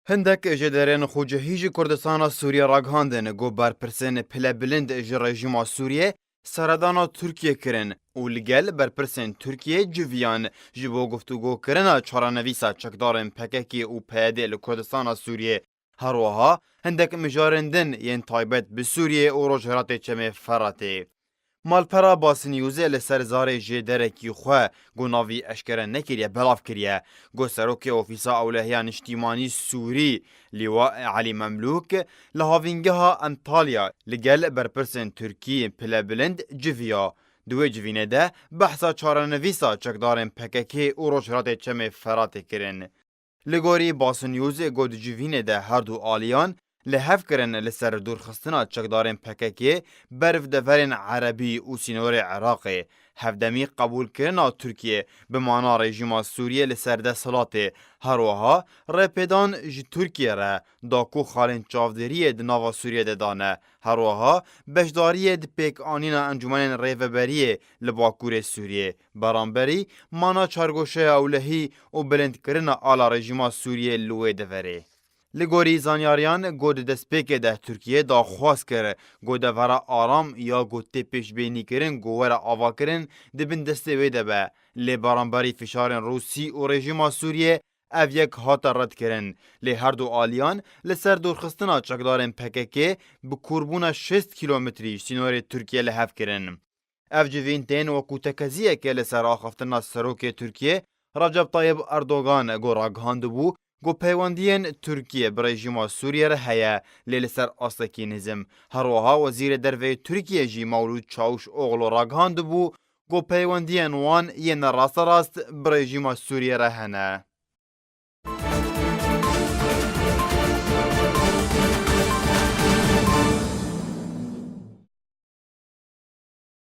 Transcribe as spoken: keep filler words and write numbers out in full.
Hindek jêderên xwecihî ji Kurdistana Sûriyê ragihandin ku berpirsên pilebilind ji rejîma Sûriyê seredana Tirkiyê kirin û li gel berpirsên Tirkiyê civiyan ji bo guftûgokirina çarenivîsa çekdarên P K K û P Y D li Kurdistana Sûriyê. Her wiha hindek mijarên din yên taybet bi Sûriyê û Rojhilatê Çemê Feratê. Malpera Bas Newsê li ser zarê jêderekî xwe ku navî eşkere nekiriye, belav kiriye, ku serokê Ofîsa Ewlehiya Niştîmanî Sûrî Lîwa Elî Memlûk li havîngeha Antalya li gel berpirsên Tirkî pilebilind civiya. Di wê civînê de behsa çarenivîsa çekdarên P K K û Rojhilatê Çemê Feratê kirin. Li gorî Bas Newsê got, di civînê de her du aliyan li hev kirin li ser dûrxistina çekdarên P K K ber bi deverên erebî û sînorê Iraqê, hevdemî qebûlkirina Tirkiyê bi mana rejîma Sûriyê li ser desthilatê, her wiha rêpêdan ji Tirkiyê re da ku xalên çavdêriyê di nava Sûriyê de dane, her wiha beşdariyê di pêkanîna Encûmenên Rêveberiyê li Bakurê Sûriyê. Beramberî mana çargoşeya ewlehî û bilindkirina ala rejîma Sûriyê li wê deverê. Li gorî zanyariyan, got, di destpêkê de Tirkiye daxwaz kir, got, devera aram ya ku tê pêşbînîkirin ku were avakirin di bin destê wê de be. Lê beramberî fişarên Rûsî û rejîma Sûriyê ev yek hate redkirin. Lê her du aliyan li ser dûrxistina çekdarên P K K bi kûrbûna şêst kîlometrî sînorê Tirkiye li hev kirin. Ev civîn tên wekû tekeziyeke li ser axaftina serokê Tirkiyê Recep Tayyip Erdogan ku ragihandibû ku peywendiyên Tirkiyê bi rejîma Sûriyê re heye, lê li ser astekî nizim. Her wiha Wezîrê Derve yê Tirkiyê jî Mewlûd Çawuşoglu ragihandibû ku peywendiyên wan yên rasterast bi rejîma Sûriyê re hene.